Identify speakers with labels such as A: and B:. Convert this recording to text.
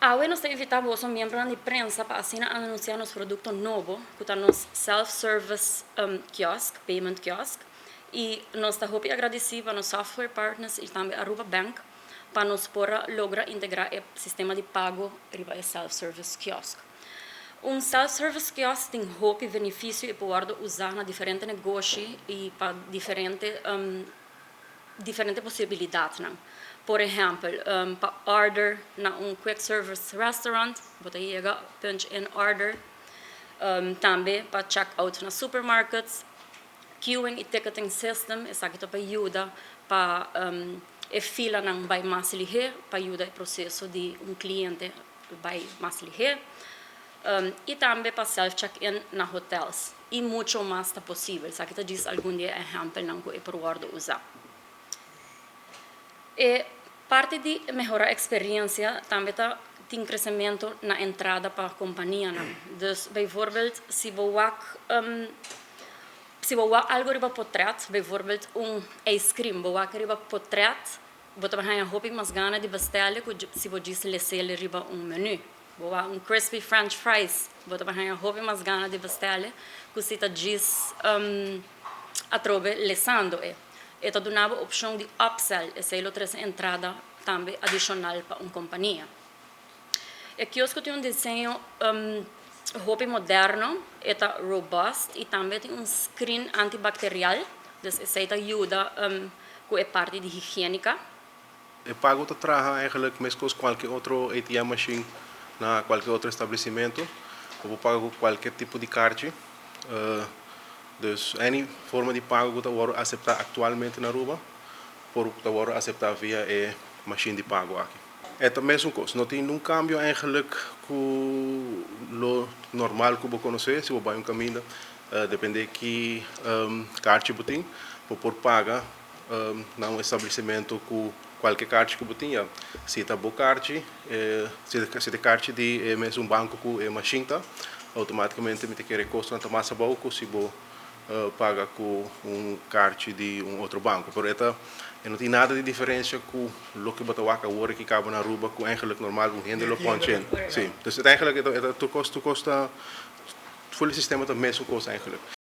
A: Awe nos ta invita boso, miembro di prensa, pa asina anuncia nos producto nobo, cu ta nos self-service kiosk, payment kiosk. Y nos ta hopi agradecido pa nos software partners y tambe Aruba Bank pa nos por logra integra e sistema di pago riba e self-service kiosk. Un self-service kiosk tin hopi beneficio y por usa na diferente negoshi y pa diferente posibilidad, no? Por ehempel, pa order na un quick service restaurant, bo ta yega, punch in order. Tambe pa check out na supermarkets, queuing y ticketing system, esaki ta pa yuda pa e fila nan bay mas lihe, pa yuda e proceso di un cliente bay mas lihe. Y tambe pa self-check-in na hotels. Y mucho mas ta posibel. Esaki ta djis algun di ehempel nan cu e por usa. E parti di mehora experiencia tambe ta tin crecemento na entrada pa compania, no? Dus bijvoorbeeld, si bo wak algo riba portret, bijvoorbeeld un ice cream, bo wak riba portret, bo ta haya hopi mas gana di bestel cu si bo djis les'e riba un menu. Bo wak un crispy french fries, bo ta haya hopi mas gana di bestel cu si ta djis atrobe lesando e. E ta duna opcion di upsell, esey lo trece entrada tambe adicional pa un compania. E kiosk tin un diseño hopi moderno, ta robust y tambe tin un screen antibacterial, dus esey ta yuda cu e parti di higienica.
B: E pago ta traha eigenlijk mescos cualke otro ATM machine na cualke otro establecimento. Bo paga cu cualke tipo di kaart. Dus any forma di pago cu ta acepta actualmente na Aruba, por ta acepta via e machine di pago aki. E ta mesun cos, no tin ningun cambio eigenlijk cu lo normal cu bo conoce. Si bo bay un caminda, depende ki kaart bo tin, bo por paga na un establecimento cu cualke kaart cu bo tin. Si ta bo kaart, si ta kaart di mesun banco cu e machine ta, automaticamente mi ta kere costo ta mas abou cu si bo paga cu un kaart di un otro banco. Pero e no tin nada di diferencia cu loke bo ta wak awor aki caba na Aruba, cu eigenlijk normal un hende lo punch in. Si, dus eigenlijk e tur cos ta full sistema ta mesun cos eigenlijk.